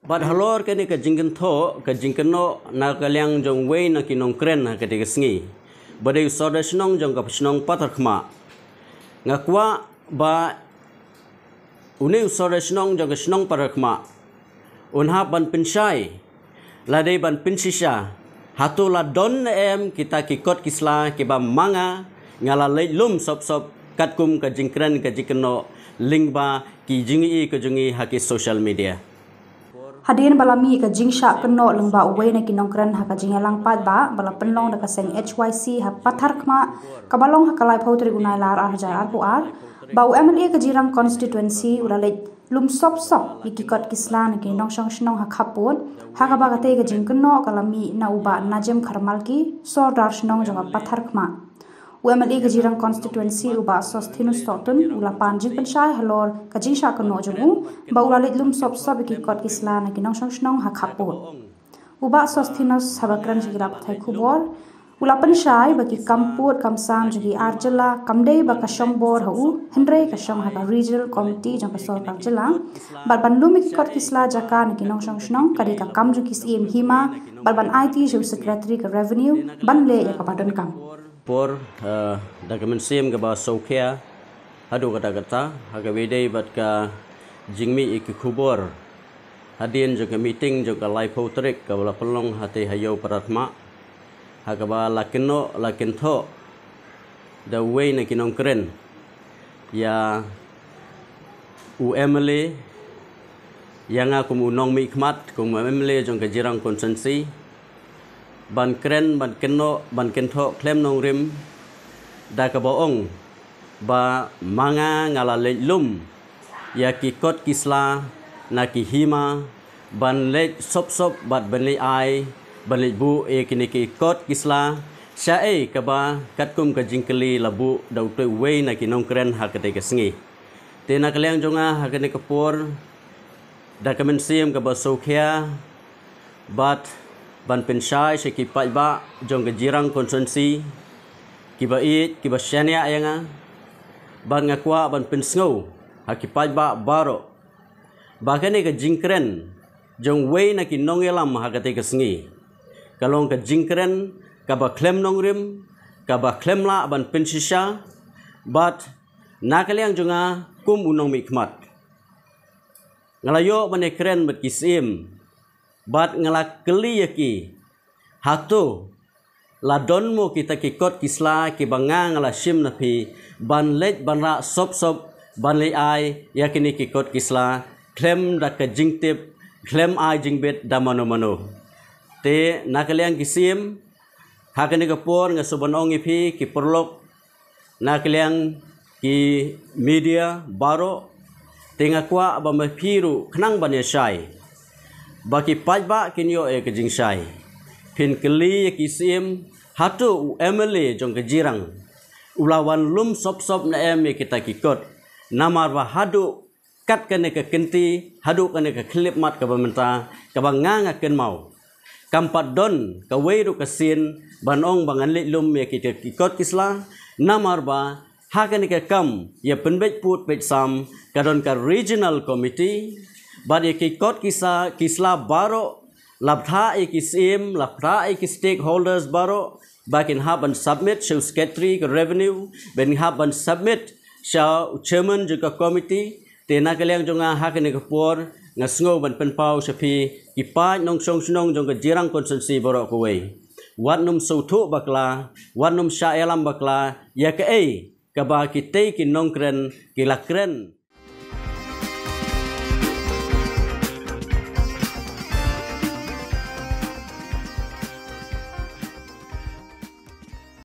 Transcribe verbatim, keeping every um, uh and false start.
Bad halor kane ka jingkynthoh, ka jingkynnoh na ka liang jong uwei na ki nongkren ha kata ka sngi, ba dei u sordar shnong jong ka shnong Patharkhmah. Nga kwah ba une u sordar shnong jong ka shnong Patharkhmah un hap ban pynshai, la dei ban pynshisha, hato la don ne em kita ki kot ki sla kiba ma nga nga la leit lum sop sop katkum ka jingkren ka jingkynnoh lyngba ki jingïohi ka jong ngi ha ki social media. Hadien ba la mih ka jingshah kynnoh lyngba uwei na ki nongkren ha ka jingïalang paidbah ba la pynlong da ka seng H Y C ha Patharkhmah, kaba long ha ka laiphew tarik u Nailar ar hajar arphew ar, ba u M L A ka Jirang constituency u la leit lum sop sop ïa ki kot ki sla na ki nongshong shnong ha khappud, ha kaba katei ka jingkynnoh ka la mih na u Bah Najem Kharmalki, sordar shnong jong ka Patharkhmah. U M L A ka Jirang constituency u Bah Sosthenes Sohtun u la pan jingpynshai halor ka jingshah kynnoh jong u, ba u la leit lum sop sop ïa ki kot ki sla na ki nongshong shnong ha khappud. U Bah Sosthenes haba kren sha ki lad pathai khubor u la pynshai ba ki kam pud kam sam jong ki ar jylla kam dei ba ka shong bor ha u, hynrei ka shong ha ka regional committee jong ka sorkar jylla. Bad ban lum ïa ki kot ki sla jaka na ki nongshong shnong ka dei ka kam jong ki Syiem Hima, bad ban aiti sha u secretary ka revenue ban leh ïa kaba donkam. Por, eh, da ka mynsiem kaba sngewkhia haduh katta katta ha kaba ïadei bad ka jingmih ïa ki khubor hadien jong ka meeting jong ka laiphew tarik kaba la pynlong hatei ha ïew Patharkhmah, ha kaba la kynnoh la kynthoh da uwei na ki nongkren ïa u M L A, ïa nga kum u nongmihkhmat, kum u M L A jong ka Jirang constituency, ban kren, ban kynnoh, ban kynthoh khlem nongrim, da kaba ong ba ma nga nga la leit lum ïa ki kot ki sla na ki hima, ban leit sop sop bad ban leit ai, ban leit buh ïa kine ki kot ki sla shaei kaba katkum ka jingkylli la buh da utei uwei na ki nongkren ha katei ka sngi. Te na ka liang jong nga ha kane ka por, da ka mynsiem kaba sngewkhia bad ban pynshai sha ki paidbah jong ka Jirang constituency kiba ïeit kiba shaniah ïa nga, bad nga kwah ban pynsngew ha ki paidbah baroh ba kane ka jingkren jong uwei na ki nongïalam ha katei ka sngi ka long ka jingkren kaba khlem nongrim, kaba khlem lah ban pynshisha, bad na ka liang jong nga kum u nongmihkhmat, nga la ïoh ban ïakren bad ki Syiem bad nga la kylli ïa ki, hato la don mo kita ki kot ki sla kiba nga nga la shim na phi ban leit ban rah sop sop, ban leit ai ïa kine ki kot ki sla khlem da ka jingtip, khlem ai jingbit da mano mano? Te na ka liang ki Syiem, ha kane ka por nga sngewbha ban ong ïa phi ki paralok, na ka liang ki media baroh, te nga kwah ba ma phi ruh khnang ban ïashai, ba ki paidbah kin ïoh ïa ka jingshai. Phin kylli ïa ki Syiem, hato u M L A jong ka Jirang u la wan lum sop sop ne em ïa kita ki kot? Namar ba haduh kat kane ka kynti haduh kane ka khyllipmat kaba mynta, kaba nga nga kynmaw, kam pat don kawei ruh ka sien ban ong ba ngan leit lum ïa ki, ki kot ki sla. Namar ba ha kane ka kam ïa pynbeit pud beit sam ka don ka regional committee, bad ïa ki kot ki sa, ki sla baroh la bthah ïa ki Syiem, la bthah ïa ki stakeholders baroh ba kin hap ban submit sha u secretary ka revenue, ban hap ban submit sha u chairman jong ka committee. Te na ka liang jong nga ha kane ka por nga sngew ban pynpaw sha phi ki paid nongshong shnong jong ka Jirang constituency baroh kawei, wat nym sngewthuh bakla, wat nym shah ïalam bakla ïa kaei kaba kitei ki nongkren ki la kren